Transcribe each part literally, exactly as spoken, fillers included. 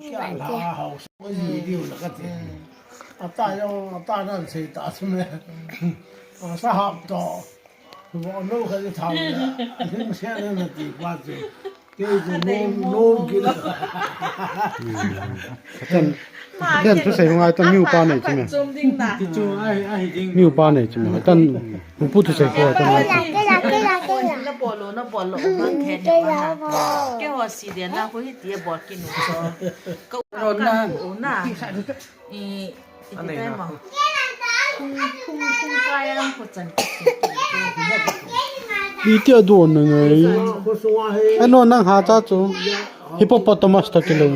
Kya la hao sa ji diu la ka te. Ata jong, ata nan sei ta su me. Sa hap to. Bo no ka ji thau ya. Ling se na na ti pa chu. Kei chu nom, nom kit. Atan, atan thusei hung ai tan miu pa nei chu me. Chum ding na. Ti chu ai, ai ding. Miu pa nei chu me. Atan, upu thusei ko atan. Na bol lo, na bol lo, man khen na. Keiho si de na ko hi ti bol kit nu cho. Ka u na. I, i ti kai ma. Phung, phung, phung kai a lang ko chan. Iti adon na ngai. Ano nang ha cha chu. Hippopotamus ta kilo.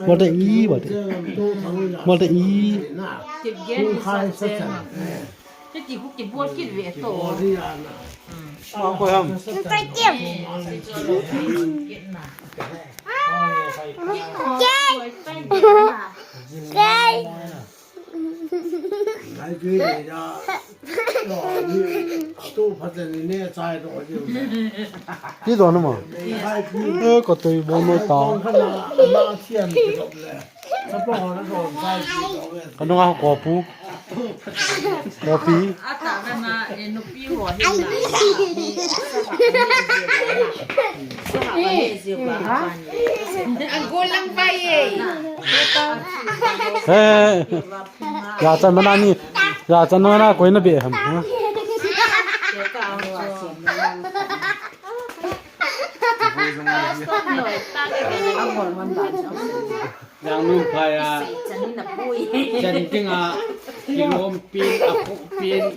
Bol te i, bol te. Bol te i. Ti gen ni sa che ma. Hiti khu kibol kit ve to. Ko ham. Ti don ma. E, ko toi bo no ta. Ka nunga kopu. Kopi. Ata na, e, nupi ho hi na. Ang gulang pa ye. He. Ya chan mana ni. Ya chan mana koi na be ham. Ha? Yang nun phai a, jan ting a, kilom pin, a khuk pin.